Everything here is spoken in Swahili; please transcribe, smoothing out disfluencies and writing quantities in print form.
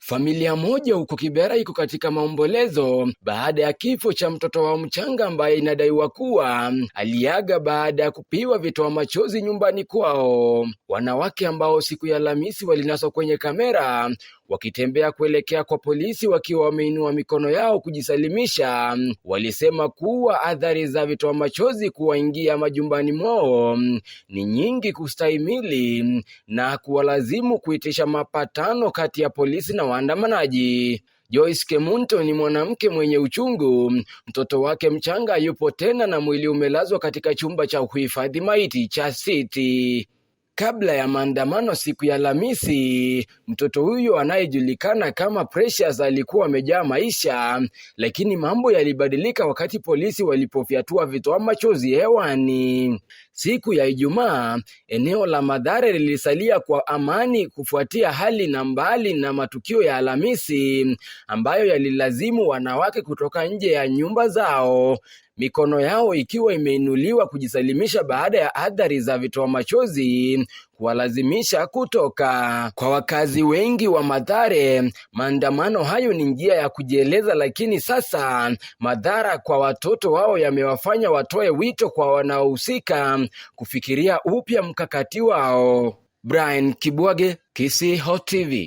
Familia moja huko Kibera iko katika maombolezo baada ya kifo cha mtoto wao mchanga ambaye inadaiwa kuwa aliaga baada ya kupigwa vitoa machozi nyumbani kwao. Wanawake ambao siku ya Alhamisi walinaswa kwenye kamera wakitembea kuelekea kwa polisi wakiwa wameinua mikono yao kujisalimisha, walisema kuwa athari za vitoa machozi kuwaingia majumbani mwao ni nyingi kustahimili na kuwalazimu kuitisha mapatano kati ya polisi na waandamanaji. Joyce Kemunto ni mwanamke mwenye uchungu. Mtoto wake mchanga yupo tena na mwili umelazwa katika chumba cha kuhifadhi maiti cha City. Kabla ya maandamano siku ya Alhamisi, mtoto huyo anayejulikana kama Precious alikuwa amejaa maisha, lakini mambo yalibadilika wakati polisi walipofyatua vitoa machozi hewani. Siku ya Ijumaa, eneo la Mathare lilisalia kwa amani kufuatia hali na mbali na matukio ya Alhamisi ambayo yalilazimu wanawake kutoka nje ya nyumba zao, mikono yao ikiwa imeinuliwa kujisalimisha baada ya athari za vitoa machozi kuwalazimisha kutoka. Kwa wakazi wengi wa Mathare, maandamano hayo ni njia ya kujieleza, lakini sasa madhara kwa watoto wao yamewafanya watoe wito kwa wanaohusika kufikiria upya mkakati wao. Brian Kibwage, Kisii Hot TV.